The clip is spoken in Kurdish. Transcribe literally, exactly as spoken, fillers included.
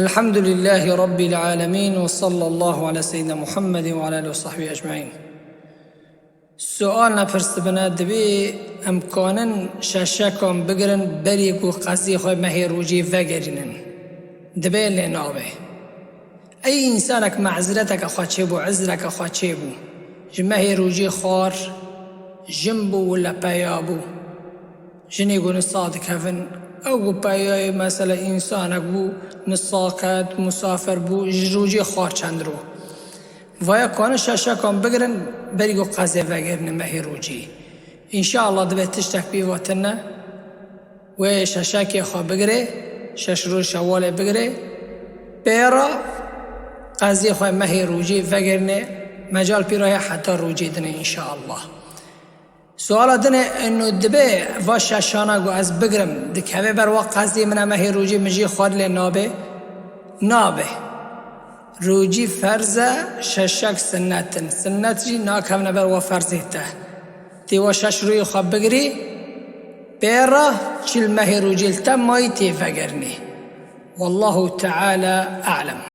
الحمد لله رب العالمين وصلى الله على سيدنا محمد وعلى آله وصحبه أجمعين. Sual ne pirs dibine, dibê em kanin şeşekan bigirin berî ku qeziyê xwe mehê rojê vegerînin? Dibê lê nabe. Ey însanek mezreteke xwe çêbû, izreke xwe çêbû, ji mehê rojê xwar jin bû û lepeya bû. Jinê ku nisa dikevin, ew ku peyayê, mesela, însanek bû, nisa ket, musafir bû, ji rojê xwar çend rû. Vaya kanin şeşekan bigirin, berî ku qezê vegerîne mehê rojê. Înşallah dibe tiştek pîva tune, wê şeşekê xwe bigire, şeş roj şewalê bigire, pê re qezê xwe mehê rojê vegerîne, mecal pîra ye heta rojê dinê înşallah. Suala din e, eno dibe va şeşana ku ez bigirim, dikeve ber wa qezê min e mehê rojê min jê xwar lê nabe? Nabe. Rojî ferz e, şeşek sinnet in. Sinnet jî nakevne ber wa ferzê te. Tê wa şeş rojê xwe bigirî, pê re çil mehê rojê li te mayî tê vegerînê. Wallahu Teala a'lem.